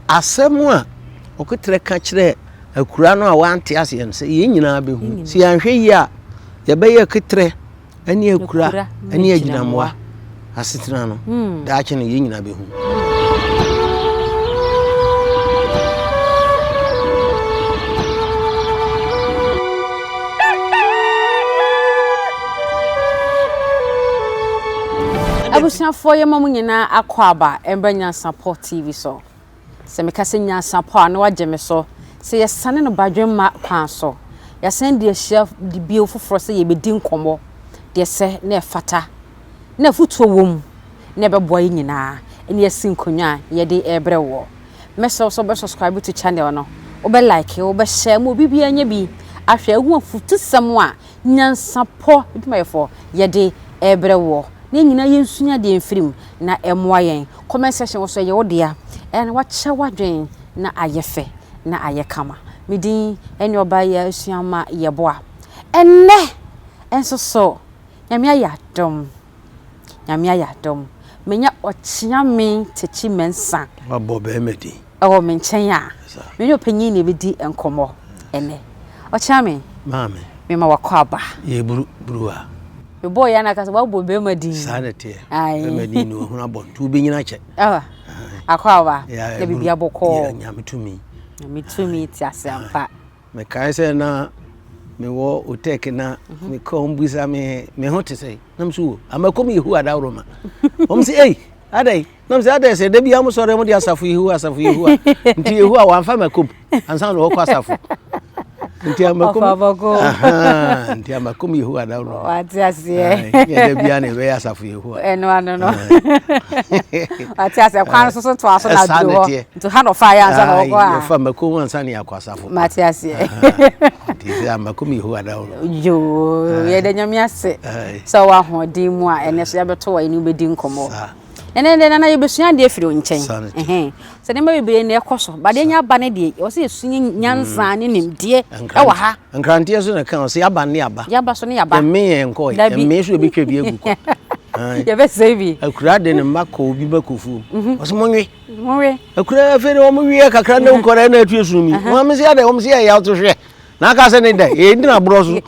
Asɛm a ɔkoterɛ ka kyerɛɛ akuraa no a wɔante aseɛ no, sɛ yɛn nyinaa bɛhu. Sɛ yɛanhwɛ yie a, yɛbɛyɛ keterɛ ne akura ne agyinamoa asetena no. Hmm. Daakye no, yɛn nyinaa bɛhu. Abusuafoɔ yɛma mo nyinaa akɔ aba ɛmbrɛ Nyansapɔ TV so. Sɛ meka sɛ nyansapɔ a na wagye me so. Sɛ yɛsane no badwemma kwan so. Yɛasan de ahyia bio foforɔ sɛ yɛbɛdi nkɔmmɔ deɛ ɛsɛ na ɛfata na afutuo wɔ mu na ɛbɛboa yɛn nyinaa ɛne yɛasi nkonnwa a yɛde rebrɛ woɔ. Mɛsrɛ wo sɛ wobɛ subscribe to channel no, wobɛ like, wobɛ share ma obi biara anya bi ahwɛ ahu afutusɛm a nyansapɔ adwumayɛfoɔ yɛde rebrɛ woɔ na yɛn nyinaa yɛnsua adeɛ mfiri mu na ɛmmoa yɛn. Comment section wɔ so ɛyɛ wo dea ɛna wakyɛ w'adwen na ayɛ fɛ na ayɛ kama. Me din ɛne ɔbaa yi a asua ma yɛboa. Ɛnnɛ nso so Nyame ayɛ adom Nyame ayɛ adom manya Ɔkyeame Takyi Mensah. Wabɔ bɛɛma din. Ɛwɔ me nkyɛn a me ne ɔpanyin na ɛbɛdi nkɔmmɔ ɛnnɛ. Ɔkyeame. Maame. Mema wakɔ aba. Yɛ buru buruwa. Mebɔɔ yɛ anaka sɛ wabɔ bɛrima din. Saa na ɛteɛ. Bɛrima din no wahunu abɔ nti wobɛnyina kyɛ. Akɔ aba na biribi abɔ kɔɔ. Nyame tumi. Nyame tumi te ase ampa. Mekae sɛ na mewɔ otek na mhm. mekɔ wɔn bisa me me ho te sɛ na me so wo amakom Yehowa daworo ma wɔn sɛ ei adɛn Na mesɛ adɛn sɛ da biara mosɔre mode asafo Yehowa asafo Yehowa nti Yehowa wamfa makom ansa na ɔkɔ asafo nti amakom nti amakom Yehowa da no wate aseɛ yɛ da biara na ɛbɛyɛ asafo Yehowa ɛno ano no wate aseɛ kwan so so toa so na duro hɔ nti ha na ɔfa yɛ ansa na ɔkɔ a yɛfa makom ansa na yɛakɔ asafo mate aseɛ nti sɛ amakom Yehowa da no yoo yɛda Nyame ase sɛ ɔwɔ ahoɔden mu a ɛnɛ so yɛabɛto wɔ yɛne wobɛdi nkɔmmɔ Ɛnɛ deɛ nana yɛbɛsua adeɛ afiri wo nkyɛn. Sɛ nneɛma bebree na ɛkɔ so, ba deɛ nya aba no deɛ, ɛwɔ sɛ yɛsua nyansa ne nimdeɛ ɛwɔ ha. Nkranteɛ so na ɛka ɔsɛ yaba ne yaba. Yaba so ne yaba. Yɛmme yɛn nkɔe, yɛmme so yɛbɛtwa bi agu kwa. Yɛbɛsɛe bi. Akura de ne mma kɔ obi ba kɔ fuom. Mhm. Ɔsɛ monwe. Monwe. Akura afei de wɔn wie kakra ne nkɔla na atu esum yi. Mhm. Wɔn sɛ adɛ wɔn sɛ yɛ yaw to hwɛ. Na aka sɛ ne dɛ yɛ gyina borɔ so.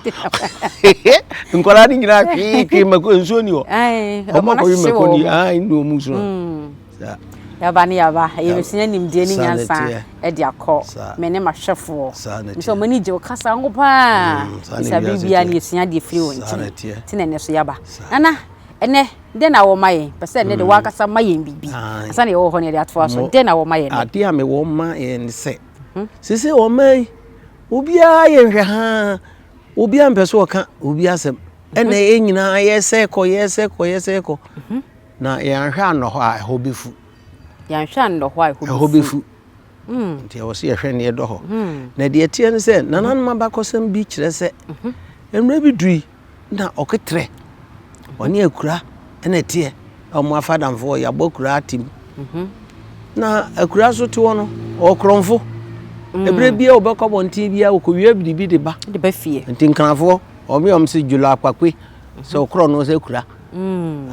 Nkɔla ne nyinaa twee twee mako nsuo ni hɔ. Wɔn akɔwe mako ni ayi ne wɔn nsuo. Mm. Yaba ne yaba yɛbɛsua nimdeɛ ne nyansa de akɔ me ne mahwɛfoɔ. Mesɛ wɔn ani gye wo kasa ho paa. Bisa biribiara ne yɛsua adeɛ firi wo nkyɛn. Ti na ɛnɛ so yaba. Nana ɛnɛ dɛn na wɔma yɛn? Pɛ sɛ ɛnɛ de w'ankasa ma yɛn biribi. Ansa na yɛwɔ hɔ no yɛde atoa so. Dɛn na wɔma yɛn? Adeɛ a mewɔ ma yɛn ne sɛ Seesei ɔman yi, obiara yɛ nhwɛhaa, obiara mpɛ sɛ ɔka obi asɛm. Ɛna yɛn nyinaa yɛsɛ kɔ, yɛsɛ kɔ, yɛsɛ kɔ. Mhm. Na yɛanhwɛ annɔ hɔ a, ɛhɔ bɛfu. Yɛanhwɛ annɔ hɔ a, ɛhɔ bɛfu. Hmm. Nti ɛwɔ sɛ yɛhwɛ ne yɛdɔ hɔ. Hmm. Na deɛ ɛteɛ ne sɛ, nananom abakɔsɛm bi kyerɛ sɛ, mhm. mmerɛ bi dui na ɔketrɛ ɔne akura na ɛteɛ wɔn afa adamfoɔ yɛabɔ akura atem mhm. na akura so te hɔ no ɔkorɔmfo mm. ɛberɛ biara wɔbɛkɔ abɔnten biara wɔkɔwia biribi de ba de ba fie nti nkrafoɔ wɔn yɛ wɔn sɛ dwolo akpakwe sɛ ɔkorɔ no sɛ akura mm.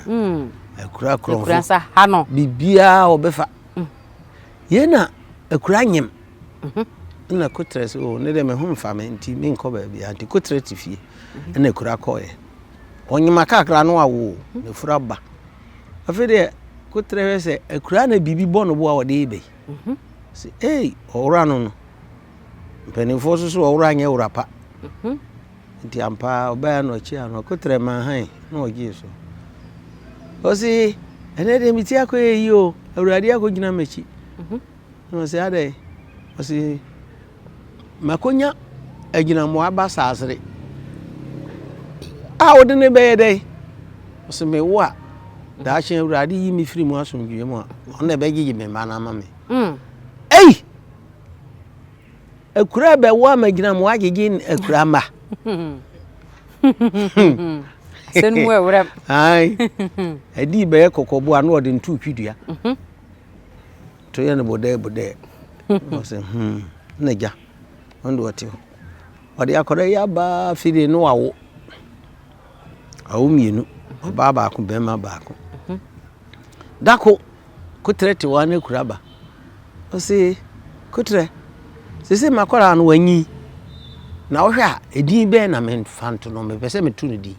mm. akura korɔmfo biribiara wɔbɛfa yei na akura nyem Mhm. Ɛna Kotrɛ sɛ, oh, ne deɛ me ho mfa me nti menkɔ baabiara nti Kotrɛ te fie. Mhm. Ɛna Akura kɔeɛ. Ɔnyema kakra no awo mhm. na fura ba. Afei deɛ Kotrɛ hwɛ sɛ Akura na biribi bɔ no bo a ɔde reba yi. Mhm. Sɛ ei ɔwora no no. Mpanimfoɔ nso so ɔwora nyɛ wura pa. Mhm. Nti ampa ara ɔbaeɛ na ɔkyeaa no, ɔkotrɛ maa hann na ɔgyee so. Ɔse, ɛnɛ deɛ me ti akɔyɛ yie o, Awurade akɔgyina m'akyi. Mhm. Na ɔse, adɛn? Ɔse, makɔnya agyinamoa ba saasere a wode ne bɛyɛ dɛn? Ɔse, mewo a, daakye Awurade yi me firi mu asomdwoeɛ mu a, ɔno na ɛbɛgyegye me mma no ama me. Mm. Ei! Akura bɛwo ama gyinamoa agyegye akura mma. Asɛm mu ɛwerɛm. Ae. Ɛdii bɛyɛ kɔkɔbo a na ɔde nto twi dua. Mhm. To yɛ no bodɛɛ bodɛɛ. Ɔsɛ hmm na gya. Ɔno de ɔte hɔ. Ɔde akɔda yi aba afei no wawo. Awo mmienu. Ɔbaa baako bɛrima baako. Mhm. Dako kotrɛ te hɔ a na akura ba. Ɔse, Koterɛ, seesei m'akwadaa no wanyin, na wohwɛ a, edin bɛn na memfa nto no? Mepɛ sɛ meto no din.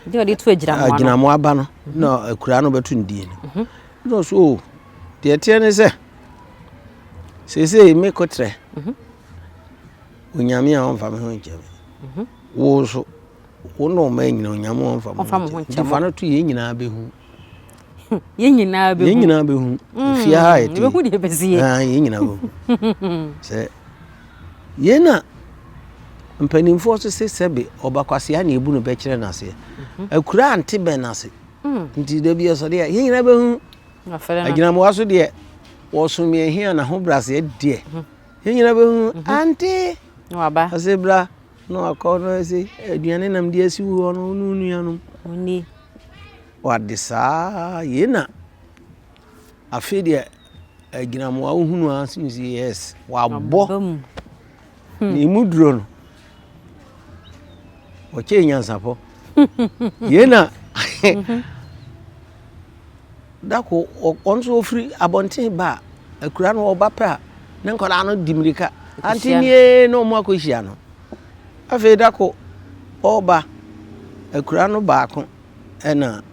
Din a ɔde to agyinamoa no. Agyinamoa ba no, na akuraa no bɛto no din no. Mhm. Na ɔso, o, deɛ ɛteɛ ne sɛ, seesei me koterɛ, mhm. Onyame a ɔmfa me ho nkyɛ me. Mhm. Wo nso, wo ne ɔma nyina Onyame ɔmfa mo ho nkyɛ. Nti fa no to yɛn nyinaa bɛhu. Yɛn nyinaa bɛhu. Yɛn nyinaa bɛhu. Efie ha yɛte. Yɛbɛhu deɛ ɛbɛsi yɛ. Yɛn nyinaa bɛhu. Sɛ yɛn na mpanimfoɔ nso se sɛbe ɔba kwasea na ebu no bɛkyerɛ n'aseɛ. Mhm. Akura ante bɛn n'ase. Mm. Nti da bi ɛsɔre a yɛn nyinaa bɛhu. Agyinamoa so deɛ wɔsom yɛn hia na ho braseɛ deɛ. Mhm. Yɛn nyinaa bɛhu mhm. ante. Ɔse bra na wakɔ na ɔse aduane nam de asi wo hɔ no wo ne wo nuanom. Wade saa yei na afei deɛ agyinamoa wohunu ara sɛ si yes wabɔ hmm. ne mu duro no ɔkyɛ nyansapɔ yei na dako ɔno nso ɔfiri abɔnten ba a akura no ɔba pɛ a ne nkwadaa no di mmirika ante nie na ɔmo akɔhyia no afei dako ɔba akura no baako Ɛna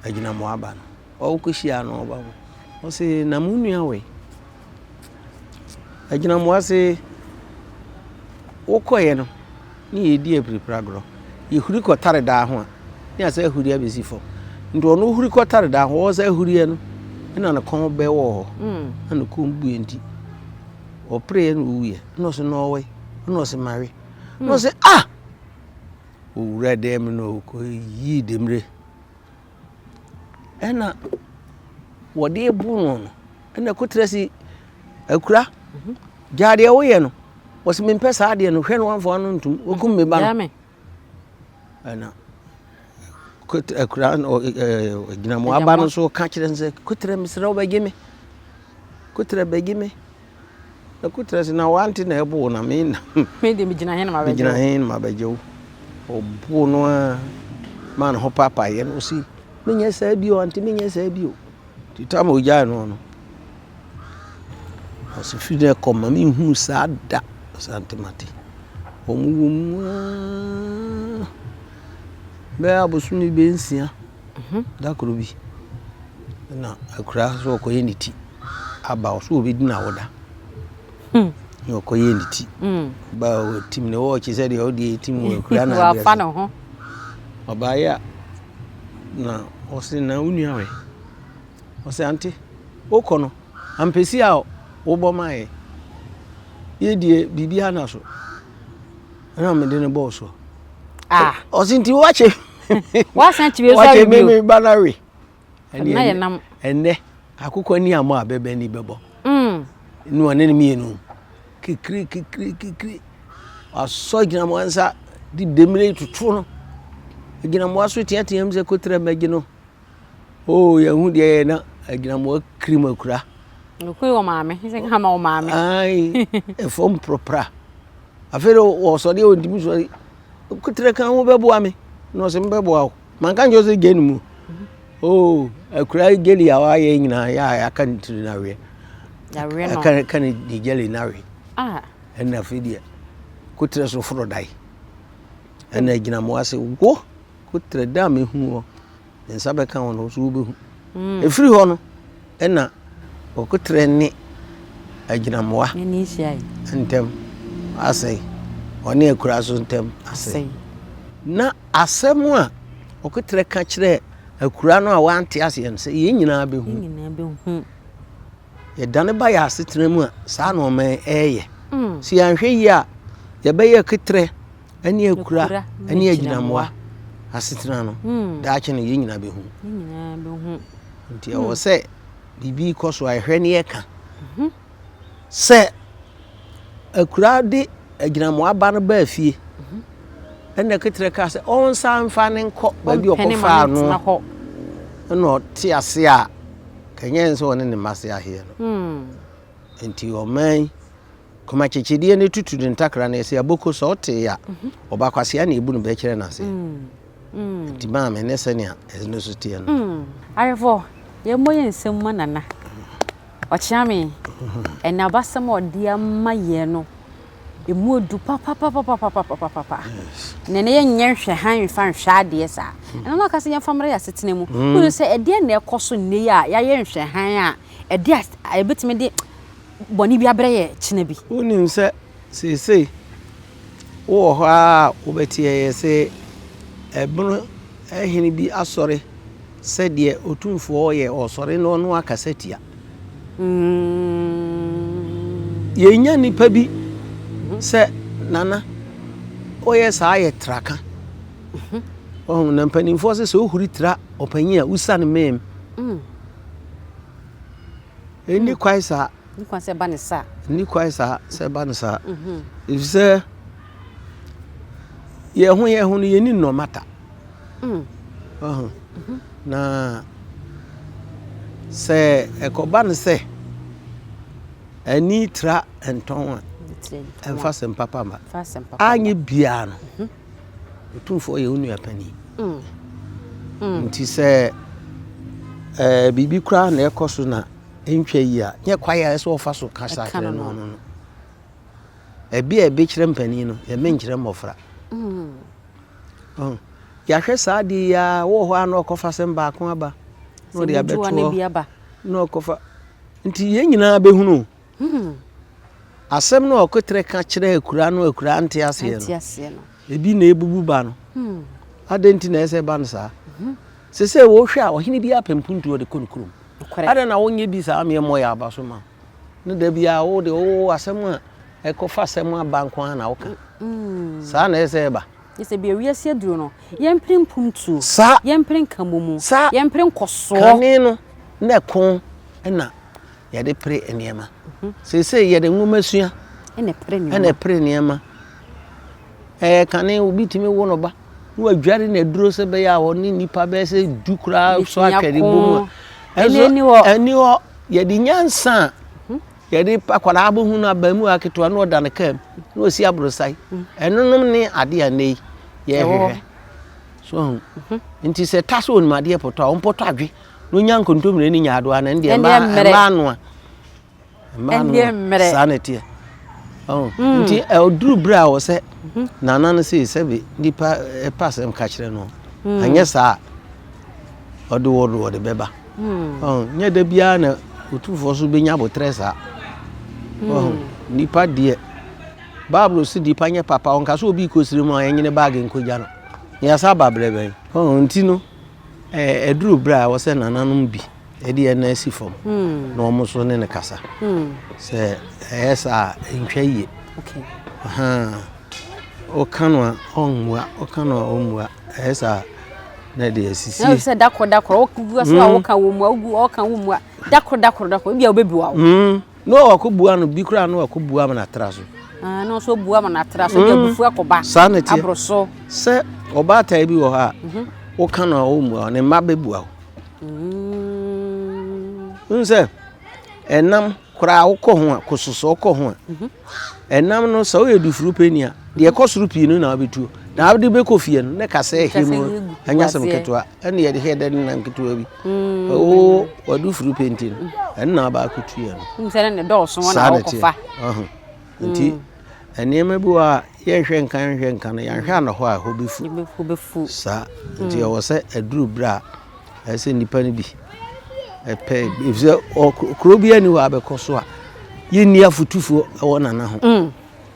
agyinamoa ba no, ɔkɔhyiaa no ɔba mu. Ɔse, na mo nua wei? Agyinamoa se, wokɔeɛ no, ne yɛredi apiripira agorɔ. Yɛhuri kɔtare daa ho a, ne asɛ ahuri abɛsi fam. Nti ɔno huri kɔtare daa ho, ɔwɔ sɛ ahuriɛ no, ɛna ne kɔn bɛwɔ hɔ. Mm. Na ne kɔn bue nti, ɔpereɛ na ɔwuiɛ. Ɛna ɔse, na ɔwɔ Ɛna ɔse, mawe. Ɛna ɔse, ah! Owura dan mu no ɔkɔyii demmire. Ɛna wɔde rebo no no, ɛna koterɛ se, Akura, gyaa deɛ woyɛ no. Wɔse mempɛ saa adeɛ no, hwɛ no wamfa w'ano ntom, wakum me ba no. Ɛna akura gyinamoa ba no nso ka kyerɛ no sɛ, koterɛ mesrɛ wo bɛgye me. Koterɛ bɛgye me. Na koterɛ se, na wante na ɛbo wo na me na. Me deɛ megyina he na mabɛgye wo. Megyina he na mabɛgye wo. Ɔboo no ara maa ne ho paapaeɛ no ɔsi menyɛ saa bio ante menyɛ saa bio. Nti tam a ɔgyae no no ɔsi firi dɛ kɔ ma menhunu saa da. Ɔsi ante mate. Wɔn wɔ mu ara bɛyɛ abosome bɛnsia. Da koro bi, na akura sɛ ɔkɔyɛ ne ti aba ɔso ɔbɛdi n'awoda. Hmm. Na ɔkɔyɛ ne ti. Hmm. Ba ɔtim ne wɔɔkye sɛ deɛ ɔdeɛ ɛtim wɔ akura na adeɛ Wafa ne ho. Ɔbaeɛ a na ɔse na wo nua wɛ. Ɔse ante wokɔ no ampesi a wobɔ maayɛ. Yɛdie biribiara na so. Ɛna mede no bɔɔ so. Ah. Ɔse nti wakyɛ. Wasan kyerɛ so awe bio. Wakyɛ me ba no awe. Ɛnna yɛ nam. Ɛnɛ akokɔ ani amɔ a bɛbɛ ni bɛbɔ. Mm. Ne ɔne ne mmienu. Kikiri kikiri kikiri. Wasɔ agyinamoa nsa de demire tutu no. Agyinamoa so teatea mu sɛ kotra mmɛgye no. Oh, yɛn ho deɛ yɛ na agyinamoa kirim akura. Nokuri wɔ maame, sɛ kama wɔ maame. Ayi, ɛfam propra. Afei de wɔsɔre a ɔntumi sɔre. Kotrɛ ka ho bɛboa me. Na ɔsɛ mebɛboa wo. Manka nkyerɛ sɛ gye no mu. Oh, akura geli a wayɛ nyinaa yɛ a aka ne tiri no aweɛ. Aka ka ne geli no awe. Ah. Ɛna afei deɛ kotrɛ so foro dae. Ɛna agyinamoa se wo kotrɛ da a mehu wɔ. Ne nsa bɛka wo no, wo nso wobɛhu. Mm. Ɛfiri hɔ no, ɛna ɔkoterɛ ne agyinamoa ntam asɛe, ɔne akura so ntam asɛe. Na asɛm a ɔkoterɛ ka kyerɛɛ akura no a wante aseɛ no sɛ yɛn nyinaa bɛhu. Yɛdane ba yɛn asetena mu a, saa na ɔman ɛyɛ. Mm. Sɛ yɛanhwɛ yie a, yɛbɛyɛ keterɛ ne akura ne agyinamoa asetena no hmm. daakye no yɛn nyinaa bɛhu nti ɛwɔ hmm. sɛ biribi kɔ so a ɛhwɛ ne yɛka mhm. sɛ akura de agyinamoa ba no baa fie mhm. ɛna keterɛ kaa sɛ ɔnsa mfa ne nkɔ baabi ɔkɔfaa no ɛna ɔte ase a kɛnyɛ sɛ ɔne ne mma se aheɛ no hmm. nti ɔman Kɔmakyekyedeɛ no tutu ne ntakra no ɛsɛ aboko sɛ ɔtee a ɔba kwasea na ebu no bɛ kyerɛ n'aseɛ nti maame ne sɛnea ɛno nso teɛ no. Ayefo, yɛmmɔ yɛn nsam mma Nana. Ɔkyeame, ɛnɛ abasɛm a ɔde ama yɛn no, ɛmu odu papapapapapapapa. Na ɛnɛ yɛnyɛ nhwɛhan mfa nhwɛ adeɛ saa. Ɛno na ɔka sɛ yɛmfa mmra yɛn asetena mu. Wohu sɛ ɛdeɛn na ɛkɔ so nnɛ yi a yɛayɛ nhwɛhan a ɛde a ɛbɛtumi de bɔne bi abrɛ yɛ kyena bi. Wonim sɛ seesei wowɔ hɔ ara a wobɛte ɛyɛ sɛ ɛbono hene bi asɔre sɛ deɛ otumfoɔ yɛ ɔsɔre na ɔno akasa tia. Yɛnya nnipa bi sɛ nana ɔyɛ saa yɛ traka. Ɔho na mpanimfoɔ sɛ sɛ wohuri tra ɔpanyin a wosiane mem. Ɛnni kwan saa. Ɛnni kwan sɛ ɛba no saa. Ɛnni kwan saa sɛ ɛba no saa. Efisɛ yɛn ho yɛn ho no yɛnni nnɔmata. Mm. Ɔho. Mhm. Na sɛ ɛkɔba no sɛ ani tra ntɔn a ɛmfa sɛm papa ma. Anyɛ biara no. Mhm. Otumfoɔ yɛ wo nua panin. Mm. Mm. Nti sɛ ɛɛ biribi koraa na ɛkɔ so na ɛntwa yi a, nyɛ kwae a ɛsɛ ɔfa so kasa kyerɛ no no no. Ɛbi a ɛbi kyerɛ mpanin no, yɛmɛ nkyerɛ mmɔfra. Mm. Oh. Yɛahwɛ saa adeɛ yi a wɔ hɔ a na ɔkɔfa sɛm baako aba na ɔde abɛtoɔ na ɔkɔfa nti yɛn nyinaa bɛhunu Hmm. Asɛm no a ɔkoterɛ ka kyerɛɛ akuraa no akuraa nte aseɛ no, ebi na ebubu ba no. Hmm. Adɛn nti na ɛsɛ ba no saa? Hmm. Sɛ sɛ wɔhwɛ a ɔhene bi apɛ mpuntuo de kɔ ne kurom. Adɛn na wonyɛ bi saa meɛ mmɔ yɛ aba so ma ne da biara wo de wo asɛm a ɛkɔfa asɛm aba nko ara na woka. Hmm. Saa na ɛsɛ ɛba. Sɛ bia wiase aduro no, yɛmpere mpuntuo, yɛmpere nkamomu, yɛmpere nkɔsoɔ. Kane no na ɛko na yɛde pere nneɛma. Seesei yɛde nwomasua na ɛpere nneɛma. Ɛɛ kane obi tumi wo no ba na wadware no aduro sɛ bɛyɛ a ɔne nnipa bɛyɛ sɛ du koraa so atwɛre bɔ mu a. Ɛnso ɛni hɔ yɛde nyansa a mhm. yɛde akwadaa abɛhu no abaamuwa ketewa na ɔda ne kaa mu na ɔsi aborosae. Mhm. Ɛnonom ne adeɛ a nnɛ yi yɛhwehwɛ. So ahu. Mhm. Nti sɛ ta sɛ onim adeɛ pɔtɔ a ɔmpɔtɔ adwe. na onya nkontommire ne nyaadoa no ɛndeɛ mmaa mmaa noa mmaa noa saa na ɛteɛ oh, mm. nti ɔduru berɛ a wɔ sɛ mhm. nana no sei sɛbe nipa ɛpa asɛm ka kyerɛ no mm. anyɛ saa ɔde wɔ do ɔde bɛba mm. oh, nyɛ da biara na otumfoɔ so bɛnya abotrɛ saa oh, nipa deɛ Bible si nipa nyɛ papa ɔnka sɛ obi kɔsiri mu a ɛnyene baage nkɔgya no yɛasa aba berɛ bɛn nti no Ɛduru berɛ a ɛwɔ sɛ nananom bi de yɛn nan si fam hmm. na wɔn nso ne no kasa. Hmm. Sɛ ɛyɛ saa a, ɛntwa yie. Woka no a ɔmmua, woka no a ɔmmua. Ɛyɛ saa na ɛde asisi. Na sɛ dakoro dakoro, wogu so a hmm. woka wɔ mua, wogu ɔka wɔ mua. Dakoro dakoro dakoro, ebi a wobɛbua wo. Na wakɔbua no bi koraa na wakɔbua ma no atra so. Ah, na ɔso bua ma no atra so, de mm. abufuo akɔba. Saa na ɛteɛ. Aboro so. Sɛ ɔbaatan bi wɔ hɔ a, mhm. woka no a ɔmmua wo, ne mma bɛbua wo. Mm. Wohu sɛ ɛnam koraa wokɔ ho a, kososɔ wokɔ ho a, mhm. ɛnam no sɛ woyɛ dufuru panyin a, deɛ ɛkɔ soro pii no na wobɛtuo. Na wode bɛkɔ fie no, ne kasɛ ɛhɛ mu ɛnyɛ asɛm ketewa. Ɛne yɛde hɛ dɛ ne nam ketewa bi. Mm. Oo, wadu furu penti no. Ɛno na aba akɔtu yɛ no. Sɛ ne dɔɔso wɔn na wɔkɔfa. Nti mm. nneɛma bi wɔ a yɛnhwɛ nka nhwɛ nka no yɛnhwɛ anɔ hɔ a ɛhɔ bɛfu. Hɔ bɛfu. Saa nti mm. ɛwɔ sɛ aduru berɛ a ɛsɛ sɛ nnipa no bi ɛpɛ efisɛ kuro bi ani hɔ a bɛkɔ so a yɛnni afotufoɔ ɛwɔ nana ho. Mm.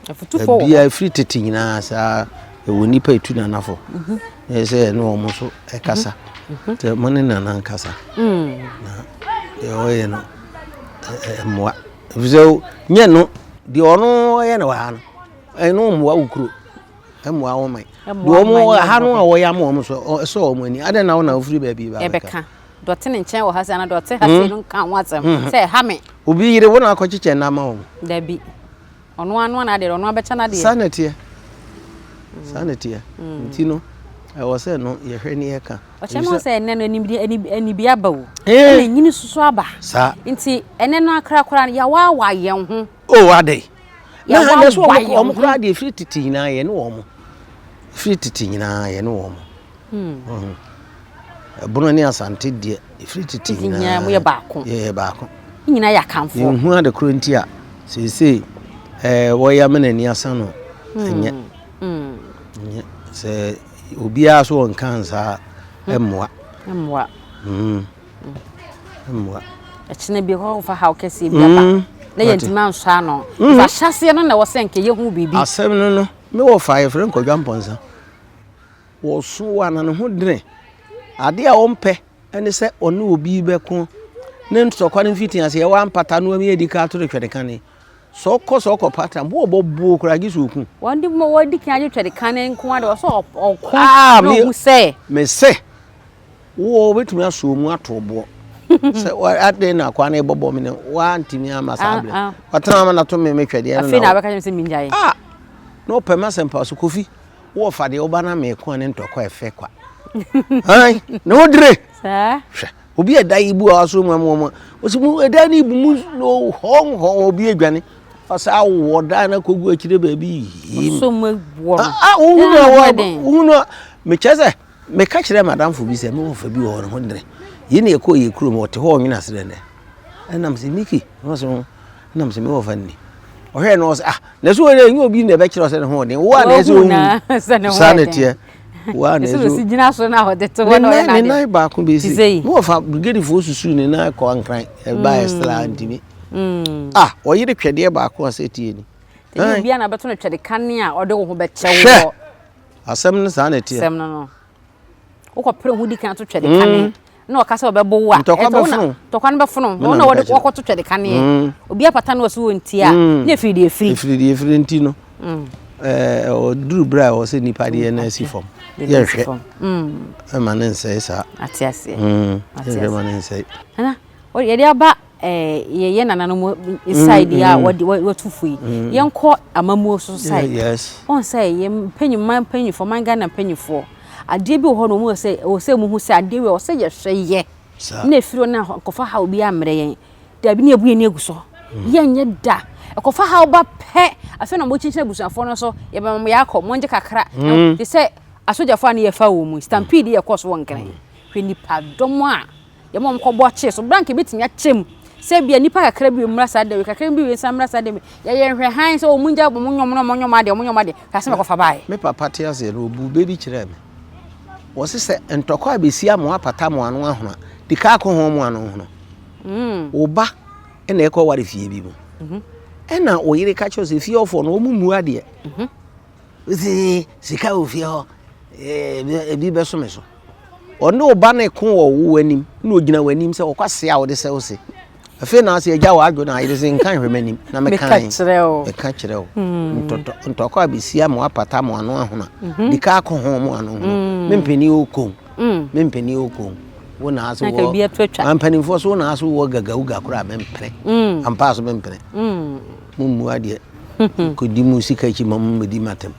Afotufoɔ wɔ hɔ. Baabiara ɛfiri tete nyinaa saa ɛwɔ nnipa ɛtu nanafo. Mhm. Na ɛsɛ ɛne wɔn nso ɛkasa. Mhm. Sɛ mo ne nana nkasa. Mm. Na deɛ ɔyɛ no ɛmmoa. Ɛfiri sɛ nyɛ no deɛ ɔno ɔyɛ no wɔ ha no ɛno mmoa wo kuro ɛmmoa wo man. Deɛ wɔn ha no a wɔyɛ ama wɔn so ɛsɔ wɔn ani. Adɛn na wo na wofiri baabi ba bɛka. Dɔte ne nkyɛn wɔ ha sɛ ana dɔte ha sɛ no nka ho asɛm hmm. sɛ ɛha me. Obi yere wo na akɔkyekyɛ nna ama wɔn. Dabi. Ɔno ano na adeɛ ɔno abɛkyɛ n'adeɛ. Saa na ɛteɛ. Saa na ɛteɛ. Mm. Nti no ɛwɔ sɛ no yɛhwɛ ne yɛka. Ɔkyɛ no sɛ ɛnɛ no animdeɛ aba o. Eh. Ɛna nyini soso aba. Saa. Nti ɛnɛ no akorakora no yɛawaawa yɛn ho. O oh, adɛn. Na ha na so wɔn wɔn koraa deɛ firi tete nyinaa yɛ ne wɔn. Firi tete nyinaa yɛ ne wɔn. Hmm. Ɛbono ne asante deɛ firi tete nyinaa. Yɛ baako. Yɛ baako. Ne nyinaa yɛ Akanfoɔ. Yɛnhu ade korɔ nti a seesei ɛɛ wɔyɛ ama n'ani asa no. Ɛnyɛ. Ɛnyɛ. Sɛ obiara so ɔnka nsaa ɛmmoa. Ɛmmoa. Ɛmmoa. Ɛkyena bi ɛkɔ akɔfa haw kɛseɛ bi aba. Na yɛntumi ansɔ ano. Nti ahyɛaseɛ no na ɛwɔ sɛ nka yɛhu biribi. Asɛm no no, me wɔfa yɛfrɛ no Kwadwo Amponsah. Wɔso wo a na ne ho dene. Adeɛ a ɔmpɛ ne sɛ ɔne obi bɛko ne ntɔkwa no mfitiaseɛ wampata no ami adi ka ato no twɛde kane. Sɛ ɔkɔ sɛ ɔkɔ pata bo ɔbɔ buo koraa gye sɛ ɔku. Wɔn de mo wɔdi kan agye twɛde kane nko ara de ɔsɛ ɔko na ɔhu sɛ. Mese Wo wobɛtumi asɔ mu ato boɔ sɛ adɛn na akoa no rebɔbɔ me no woantumi ama saa berɛ ah, ah. watena ama no ato me metwɛdeɛ no afei na wabɛka kyerɛ sɛ mengyae ah na ɔpɛ m'asɛmpa so kofi wowɔ fa deɛ woba na meeko a ne ntɔkwa ɛfɛ kwa na wodire hwɛ obi ɛda yi bu a wasoro mu amoa mu a ɔsɛ mu ɛda no ibu mu hɔnhɔn obi adwane ɔsɛ awɔ dan no akɔgu akyire baabi yim wohunu a mekyɛ sɛ Meka kyerɛɛ m'adamfo bi sɛ me wɔfa bi wɔ hɔ ne ho dene. Yei na yɛkɔɔ yɛ kurom, ɔte hɔ ɔnwene ase dɛndɛn. Ɛna mese Miki, na ɔse ho, ɛna mese me wɔfa nni. Ɔhwɛɛ no ɔse ah, na so wɔyɛ nyɛ obi na ɛbɛkyerɛ sɛ ne ho ɔden. Wo a na ɛsɛ ohu. Saa na ɛteɛ. Wo a na ɛsɛ ohu. gyina so na ɔde to hɔ na ɔyɛ n'ade. Ne nan baako bɛsi. Me wɔfa brigadefoɔ susuu ne nan kɔ Nkran, ɛbaeɛ still a ntumi. Ah, ɔyere twɛdeɛ baako a sɛ tie ni. Ɛnyɛ obiara na bɛto no twɛde kane a ɔde wo ho bɛkyɛ wo. Asɛm no saa na ɛteɛ. Asɛm no no. Wokɔpere ho di kan to twɛde kane mm. na ɔka sɛ ɔbɛbɔ wo a. Ntɔkwa bɛfono. Ntɔkwa no bɛfono. Wɔn na wɔde wɔkɔto twɛde kaneɛ. Mm. Obi apata no ɔso wɔ nti a mm. na efiri deɛ efiri. Efiri deɛ efiri nti no. Ɛɛ ɔduru bere a ɛwɔ sɛ nipa deɛ na asi fam. Yɛnhwɛ. Ɛma ne nsɛe saa. Ate aseɛ. Yɛnhwɛ ma ne nsɛe. Nana, yɛde aba yɛyɛ nananom side a wɔde wɔtu fo yi yɛnkɔ amammuo so side wɔn sɛ yɛn mpanyin man mpanyinfoɔ man Ghana mpanyinfoɔ adeɛ bi wɔ hɔ na wɔn sɛ wɔ sɛ wɔn hu sɛ adeɛ wɔ sɛ yɛhwɛ yɛ na efiri hɔ na nkɔfa ha obi ammerɛ yɛn dabi ne ebu yɛn egu so yɛnyɛ da ɛkɔfa ha ɔba pɛ afei na wɔn kyinkyin abusuafoɔ no so yɛbɛma mo yɛakɔ mo ngye kakra te sɛ asogyafoɔ a ne yɛfa wɔn mu stampede yɛ kɔ so wɔ nkran hwɛ nipa dɔm a. Yɛma wɔn kɔbɔ kyee so. Bere a anka ebetumi akyɛ mu sɛ ebia nnipa kakra bi mmra saa da wei, kakra bi nsan mmra saa da wei. Yɛyɛ nhwɛhan sɛ wɔn ngya wɔn nyɛ wɔn na wɔn nyɛ wɔn adeɛ, wɔn nyɛ wɔn adeɛ. Hwɛ asɛm a ɛkɔfa baeɛ. Me papa te aseɛ no, ɔbuu bɛ bi kyerɛɛ me. Ɔse sɛ ntɔkwa bɛsi a mo apata mo ano ahono a, di ka ko ho mo ano hono. Wo ba na ɛkɔ ware fie bi mu. Ɛna wo yere ka kyerɛ sɛ fie hɔfoɔ no wɔn mmu adeɛ. Wosi sika wɔ fie hɔ, ebi bɛso me so. Ɔne wo ba no ko wɔ wo anim na ogyina w'anim sɛ ɔkwasea a wode sɛ wo se. Afei na ase agya w'adwo na ayere se nka nhwɛ m'anim na meka meka kyerɛ wo. Hmm. Ntɔkɔ a besia mo apata mo ano ahona. Mhm. Dika ako ho mo ano hono. Hmm. Me mpani okon. Hmm. Me mpani okon. Wo na ase wɔ. Mpanimfoɔ so wo na ase wɔ gagauga koraa mempene. Ampa so mempene. Mo mmu adeɛ. Kɔdi mo sika akyi ma mo mmɛdi m'atɛm.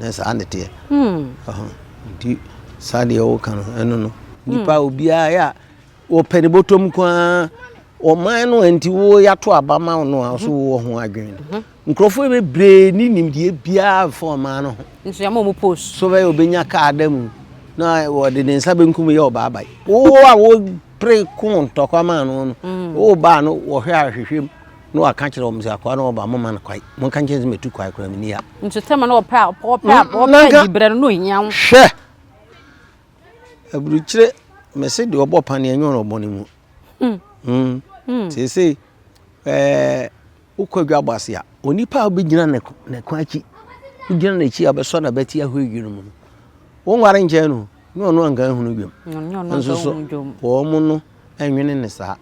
Na saa ne teɛ. Nti saa deɛ woka no ɛno no. Nipa obiara yɛ a wɔpɛ ne bɔtɔm nko ara ɔman no nti wo yɛato aba ma wo no a so wowɔ ho adwene no. Nkurɔfoɔ bebree ne nimdeɛ biara mfa ɔman no ho. Nso yɛama wɔn post. So bɛyɛ obɛnya kaa da mu na wɔde ne nsa benkum yɛ ɔbaabae. Wo a wopere ko ntɔkwa maa no no, wo baa no wɔhwɛ ahwehwɛ mu. Na waka kyerɛ wɔn sɛ, Akoa no ɔba, momma no kwae. Monka nkyerɛ no sɛ matu kwae koraa, menni ha. Nso tɛm a na ɔpɛ a ɔpɛ a ɔpɛ dibrɛ no na ohia wo. Hwɛ! Aburukyire, mese deɛ ɔbɔ paneɛ nyɛ ɔno ɔbɔ ne mu. Hmm. Hmm. Seesei, ɛɛ wokɔ adwabɔ ase a, onipa a wobɛgyina ne kwan akyi, wogyina n'akyi a wobɛsɔ n'abati ahɔ edwi no mu no, wonware nkyɛn no, nyɛ ɔno anka nhunu dwam. Nso so, wɔn no nwene ne saa.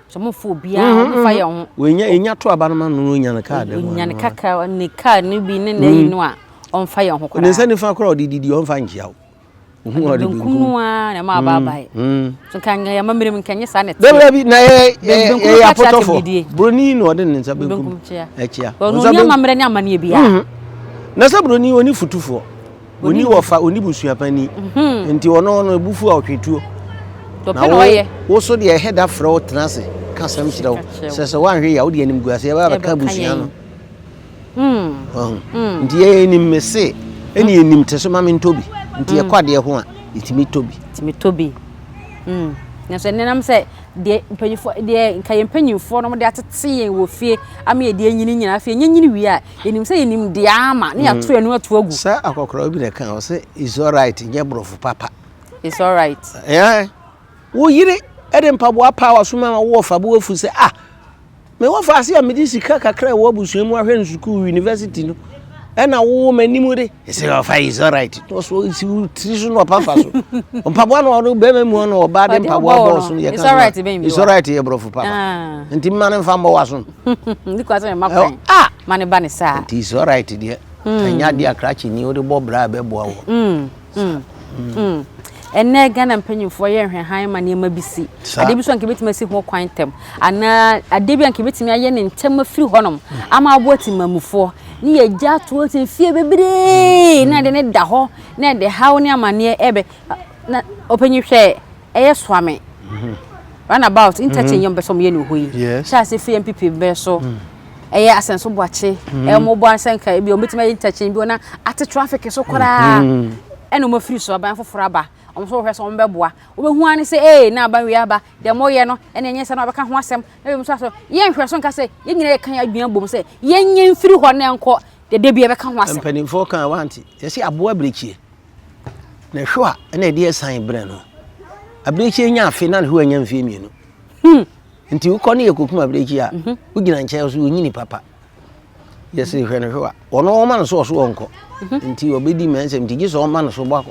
So mo fo obiara mm, mo fa yɛn ho. Wɔnya enya to aba no ma no no nya ne kaa dɛm. Nya ne kaka ne kaa ne bi ne na yi no a ɔmfa yɛn ho koraa. Ne nsa nifa koraa ɔde didi ɔmfa nkyia wo. Ohun ɔde benkum no ara na ɛma aba abae. So nka nka yɛn amammerɛ mu nka nyɛ saa na ɛte. Dabi dabi na yɛ yɛ yɛ apɔtɔfo. Broni na ɔde ne nsa benkum ɛkyia. Ɔno ni amammerɛ ne amanneɛ biara. Na sɛ broni ɔni futufoɔ. Ɔni wɔfa, ɔni busuapani. Nti ɔno no ebufu a ɔtwe tuo. Na wo wo so deɛ ɛhɛ da frɛ wo tena ase ka asɛm kyerɛ wo. Sɛ sɛ woanhwɛ yie a wode animguaseɛ bɛba abɛka abusua no. Wahu? Nti yɛn yɛnim me se ɛne yɛnim te so ma mentɔ bi. Nti yɛkɔ adeɛ ho a yɛtumi tɔ bi. Tumi tɔ bi. Nanso ɛnnɛ nam sɛ deɛ mpanyinfoɔ deɛ nka yɛn mpanyinfoɔ no de atete yɛn wɔ fie ama yɛde anyini nyinaa afei yɛnyini nyini wie a yɛnim sɛ yɛnim deɛ ama ne yɛato yɛn no ato agu. Sɛ akɔkora bi na ɛka ɔsɛ it's alright nyɛ borɔfo papa. It's alright. Yeah. Wo yere de mpaboa paa wasoma ma wo wɔfa bo afu sɛ ah Me wɔfaase a mede sika kakra a ɛwɔ abusua mu ahwɛ no sukuu university no ɛna wowɔ m'anim de ɛsɛ ɔfa is alright na ɔso si wo tiri so na ɔpa fa so mpaboa na ɔno bɛrima mu na ɔbaa de mpaboa bɔɔ so yɛ ka so is alright yɛ borɔfo papa ah. nti mma no mfa mmɔ w'aso ne kwa sɛ mma kwan ah ma ne ba ne saa nti is alright deɛ hmm. ɛnyɛ adeɛ akrakye ni wode bɔ bra a ɛbɛboa wɔ hmm. Hmm. Hmm. Ɛnnɛ Ghana mpanyimfoɔ yɛ nhwɛhan ma nneɛma bi si. Adeɛ bi so anka ebɛtumi asi ho kwan ntɛm anaa adeɛ bi anka ebɛtumi ayɛ ne ntɛm afiri hɔnom ama aboa temamufoɔ ne yɛgya ato hɔ mfie bebree na ɛde ne da hɔ na ɛde haw ne amanneɛ ɛbɛ na ɔpanyin hwɛ ɛyɛ soame runabout interchange yɛn bɛ sɛ ɔmo yɛ ne hɔ yi hyɛ ase firi NPP bɛ so. Mm. Ɛyɛ asɛnso boakye. Ɛmo bɔ ansɛ nka ebi wɔn betumi ayɛ interchange bi wɔn ate traffic so koraa. Ɛna wɔn afiri so aban foforɔ aba. Wɔn nso wɔhwɛ sɛ wɔn bɛboa. Wobɛhu ara ne sɛ ee na aban wei aba deɛ wɔyɛ no ɛna ɛnyɛ sɛ na wɔbɛka ho asɛm. Na ebi nso asɔ yɛn nhwɛ so nka sɛ yɛn nyinaa yɛka yɛn adwene abom sɛ yɛnyɛ mfiri hɔ na ɛnkɔ dede bi yɛbɛka ho asɛm. Mpanimfoɔ kan wante yɛsɛ aboa abirekyie na ɛhwɛ a ɛna ɛde ɛsan brɛ no abirekyie nya afe na ne ho anya mfie mmienu. Hmm. Nti wokɔ ne yɛkɔkum abirekyi a, mhm. wogyina nkyɛn so ɔnyini papa. Yɛse hwɛ no hwɛ wa. Ɔno ɔma no so ɔso ɔnkɔ. Mhm. Nti ɔbɛdi mɛnsɛm nti gye sɛ ɔma no so bɔ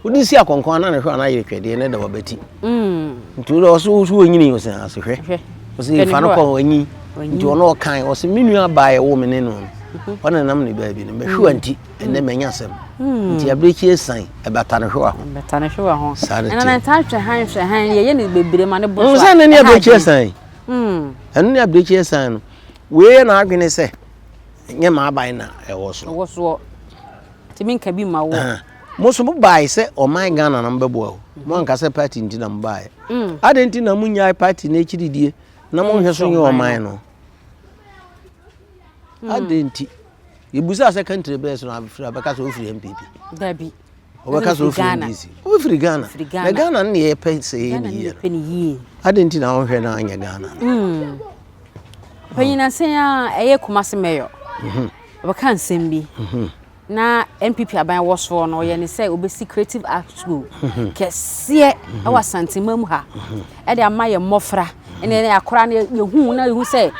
wode si akɔnkɔn ana ne hwɛ ana yere twɛdeɛ ne da wabati. Mm. Nti wode ɔso so ɔnyini ɔsɛ ase hwɛ. Ɔsɛ fa no kɔ ɔnyi. Nti ɔno ɔkan ɔsɛ me nua baa ɛwo me ne no no. Mhm. Ɔne nam ne baabi no mɛhwewa nti. Ɛnnɛ manya asɛm. Nti abirekyie san, ɛbata ne hwewa ho. Ɛbata ne hwewa ho. Saa ne teɛ. Ɛna ntaa hwɛ han hwɛ han yɛyɛ ne bebree ma ne bo so a. Sɛ ɛno ne abirekyie san. Ɛno ne abirekyie san no. Wei yɛ n'adwene sɛ nyɛ m'aban na ɛwɔ so. Ɛwɔ soɔ. Nti menka bi ma wo. Mo nso mo bae sɛ ɔman Ghana na mobɛboa o. Mo anka sɛ party nti na mo baeɛ. Adɛn nti na monyae party no akyiridie na monhwɛ so nyɛ ɔman no? Adɛn nti? Yɛbusaa sɛ country bɛɛ so na afiri abɛka sɛ wofiri NPP. Dabi. Wɔbɛka sɛ wofiri NDC. Wofiri Ghana. Na Ghana no na yɛpɛ sɛ yɛyɛ ne yie no. Adɛn nti na wonhwɛ na anyɛ Ghana no? Hmm. Panyin asɛn a ɛyɛ Kumasi mayor. Mhm. Ɔbɛka nsɛm bi. Mhm. Na NPP aban wɔ soɔ no ɔyɛ ne sɛ obɛsi creative art school mhm. kɛseɛ ɛwɔ Asantema mu ha. Ɛde ama yɛ mmɔfra. Ɛne akora no yɛhu na yɛhu sɛ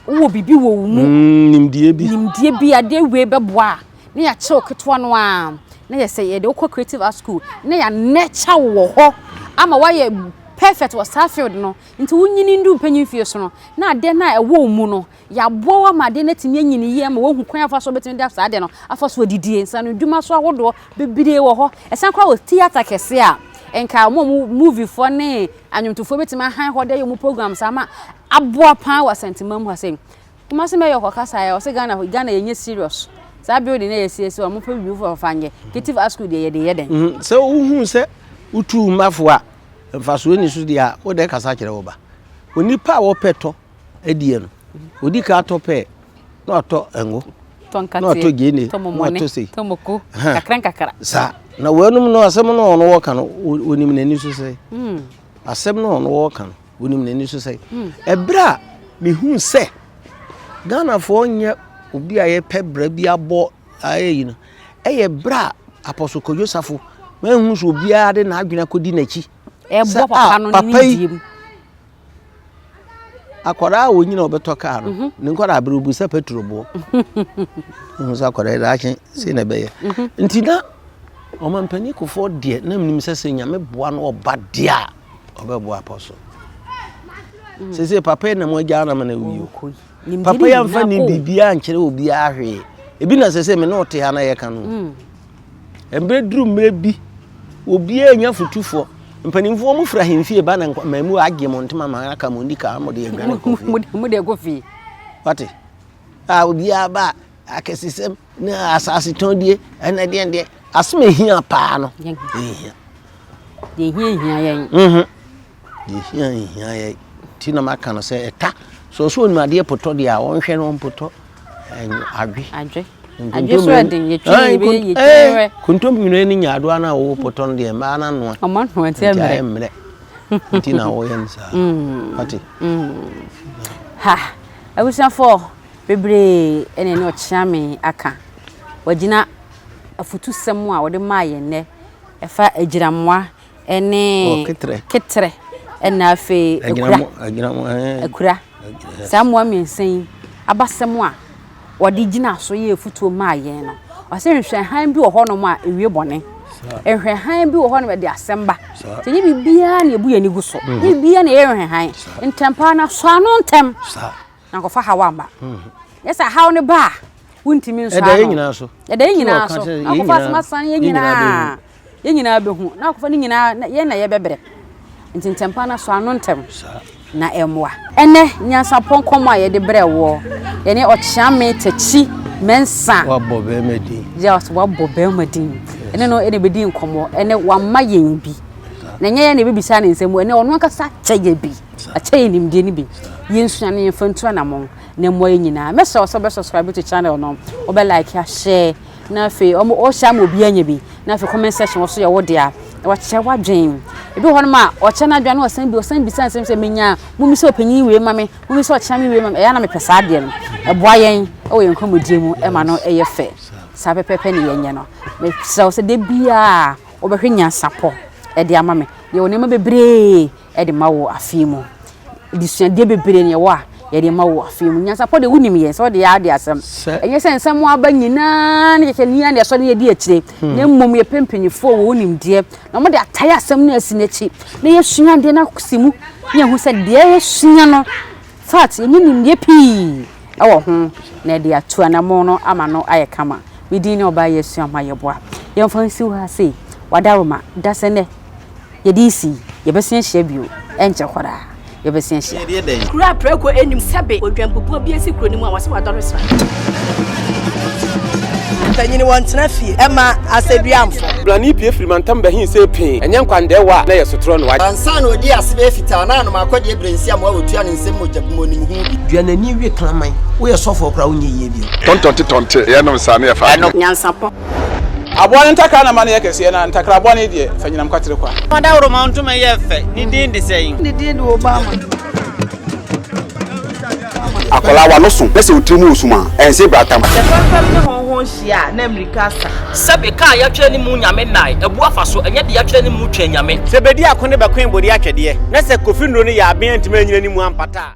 wowɔ biribi wɔ wo mu. Mm, nimdeɛ bi. Nimdeɛ bi, adeɛ wei bɛboa a, na yɛakyɛ wo ketewa no ara. Na yɛ sɛ yɛde wokɔ creative art school, na yɛanɛkya wo wɔ hɔ ama woayɛ perfect wɔ saa field no. Nti wonyini ndu mpanyin fie so no, na adeɛ no a ɛwɔ wo mu no, yɛaboa wo ama adeɛ no atumi anyini yie ama woahu kwan afa so wobɛtumi de saa adeɛ no afa so adidie. Nsano dwuma so ahodoɔ bebree wɔ hɔ. Ɛsan koraa wɔ theatre kɛseɛ a, nka wɔn a wɔn moviefoɔ ne anwomtofoɔ bɛtumi ahan hɔ de ayɛ wɔn programs ama Aboa paa wɔ Asanteman mu ha sei. Kumasi mayor kɔ kasa yɛ ɔsɛ Ghana hɔ Ghana yɛnyɛ serious. Saa building na yɛsi esi ɔmo pɛ biribi foforɔ fa nyɛ. Creative art school deɛ yɛde yɛ dɛn. Mm, sɛ wohu sɛ wotu mma fo a mfasoɔ ni so deɛ a wodɛ kasa kyerɛ wo ba. Onipa a wɔpɛ tɔ adiɛ no, odi ka tɔ pɛɛ na ɔtɔ ngo, na ɔtɔ gyeene, na ɔtɔ sei. Tɔ moko, kakra nkakra. Saa. Na wɔnom no asɛm no ɔno wɔka no, onim n'ani so sɛ. Hmm. Asɛm no ɔno wɔka no. Wonim n'ani so sɛ ɛberɛ a mehuu sɛ Ghanafoɔ nyɛ obi a yɛpɛ bra bi abɔ ayɛ yi no, ɛyɛ berɛ a Apostle Kwadwo Safo mahu sɛ obiara de n'adwene akɔdi n'akyi. Ɛbɔ papa no ne die mu. Akwadaa a ɔnyina ɔbɛtɔ kaa no, mhm. ne nkwadaa abere obu sɛ petro boɔ. Wohu sɛ akwadaa yi daakye sei na ɛbɛyɛ. Mhm. Nti na ɔmampanin Kufuor deɛ na menim sɛ sɛ Nyame boa no ɔba deɛ a ɔbɛboa apɔso mm. sese papa yi na mo agya anam na wuyi o papa yi anfa ne biribiara nkyerɛ obiara hwee ebi na sese me ne ɔte ha na yɛka no mm. mmerɛ duru mmerɛ bi obiara nya fotufoɔ mpanimfoɔ mo fira ahemfie ba na mmamu agye mo ntoma ma aka mo nika mo de adwane kɔ fie mo de kɔ fie wate a obiara ba akɛsesɛm ne asase tɔn die ɛna deɛ deɛ asɛm ehia paa no ehia Deɛ ehia nhia yɛn. Mhm. Deɛ ehia nhia yɛn. Ti na maka no sɛ ɛta. Sɛ ɔsɛ onim adeɛ potɔ deɛ a ɔnhwɛ no ɔmpotɔ adwe. Adwe. Adwe so ɛden yɛtwi yɛbɛyɛ yɛtwi rɛ. Kontomire ne nyaadoa no a wɔwɔ potɔ no deɛ mmaa no anoa. Ɔmo anoa nti ɛmmerɛ. Mmerɛ. Nti na wɔyɛ no saa. Wate? Ha, abusuafoɔ bebree na ɛne Ɔkyeame aka. Wagyina afutusɛm a wɔde maa yɛn nnɛ ɛfa agyinamoa ne keterɛ ɛna afei akura. Akura. Saa mmoa mmiɛnsa yi abasɛm a wɔde gyina so yɛ afutuo maa yɛn no, ɔsɛ nhwɛhan bi wɔ hɔnom a ɛwie bɔne. Nhwɛhan bi wɔ hɔnom ɛde asɛm ba. Sɛ nyɛ biribiara na ɛbu yɛn ani gu so. Nyɛ biribiara na ɛyɛ nhwɛhan. Ntɛm paa na sɔ ano ntɛm. Na nkɔfa haw amma. Nyɛ sɛ haw no ba a, wontumi nsɔ ano. Ɛda yɛn nyinaa so. Ɛda yɛn nyinaa so. Na akɔfa asɛm asan yɛn nyinaa. Yɛn nyinaa bɛhu. Na akɔfa ne nyinaa, yɛn na yɛbɛbrɛ. Nti ntɛmpa no sɔ ano ntɛm na ɛmmoa. Ɛnnɛ, nyansapɔ nkɔmmɔ a yɛde brɛ woɔ, yɛne Ɔkyeame Takyi Mensah. Wabɔ bɛrima din. Yes, wabɔ bɛrima din. Ɛne no ɛna bɛdi nkɔmmɔ. Ɛnɛ wama yɛn bi. Na ɛnyɛ yɛn na yɛbɛbisa ne nsɛm mu. Ɛnɛ ɔno ankasa kyɛ yɛn bi. Akyɛ yɛn nimdeɛ no bi. Yɛnsua na yɛmfa ntu anamɔn na mmoa yɛn nyinaa. Mɛsrɛ wo sɛ wobɛ subscribe to channel no, wobɛ like, ahyɛ, na afei ɔmo ɔhyɛ ama obi anya bi. Na afei comment section wɔ so yɛ wo dea. Na wakyerɛ w'adwen. Ebi wɔ hɔnom a ɔkyɛ n'adwen na ɔsan bi ɔsan bisa nsɛm sɛ menya mummisa ɔpanyin wei ma me, mummisa ɔkyena me wei ma me. Ɛyɛ a na mepɛ saa adeɛ no. Ɛboa yɛn wɔ yɛn nkɔmmɔdie mu ɛma no ɛyɛ fɛ. Saa pɛpɛɛpɛ ne yɛnyɛ no. Mesrɛ wo sɛ da biara wobɛhwɛ nyansapɔ ɛde ama me. Yɛwɔ nneɛma bebree de ma wo afe mu. Adesuadeɛ bebree na ɛwɔ a yɛde ma wo afe mu. Nyansapɔ deɛ wonim yɛn sɛ wode yɛ ade asɛm. Ɛnyɛ sɛ nsɛm aba nyinaa ne kɛkɛ nia na ɛsɔ ne yɛdi akyire. Hmm. Na mmom yɛpɛ mpanyinfoɔ wɔ nimdeɛ na wɔde atae asɛm no asi n'akyi na yɛsua adeɛ no asi mu na yɛhu sɛ deɛ yɛsua no fact yɛnyɛ nimdeɛ pii ɛwɔ ho na yɛde atu anammɔn no ama no ayɛ kama. Me din ne ɔbaa yɛsua ho ayɛboa. Yɛmfa nsi hɔ ha sei. Wadaroma da sɛ nɛ. Yɛde resi yi, yɛbɛsan ahyia bio. Ɛnkyɛ koraa, yɛbɛsan ahyia. Kuro a prako nnim sɛbe odwanbubuo bi asi kuro no mu a wɔse wadɔre sra. Mpanyin wɔntena fie ɛma asɛduamfo. Blani pue firi mantam bɛhee see pee, ɛnyɛ nkwandɛɛwa a na ɛyɛ sotorɔ no. Ansa na ɔdii ase bɛyɛ fitaa na anom akɔdeɛ berɛ nsi amoa wɔtua ne nsam mogya bi mu ɔnim ho bi. Dua n'ani we kraman. Woyɛ sɔfoɔ koraa wonyɛ yie bio. Tɔntɔnte tɔnte yɛnom saa ne yɛfa adwene. Nyansapɔ. Aboa no ntakra na ma no yɛ kɛseɛ, na ntakra bɔne deɛ, fa nyinam kwatere kwa. Ɔdawuroma ntoma yɛ fɛ, ne din de sɛn? Ne din de Obama. Akwadaa w'ano so na sɛ wo tiri mu wɔ sum a, ɛnse bratam. Sɛ fɛmfɛm ne hɔnhɔn hyia a, na mmirika asa. Sɛbe ka a yɛatwerɛ ne mu Nyame nnae, abu afa so, ɛnyɛ deɛ yɛatwerɛ ne mu Twɛn Nyame. Sɛ bedi ako ne bɛkoe bode atwɛdeɛ, na sɛ Kofi nnuro no yɛ aben antumi anyina ne mu ampata a.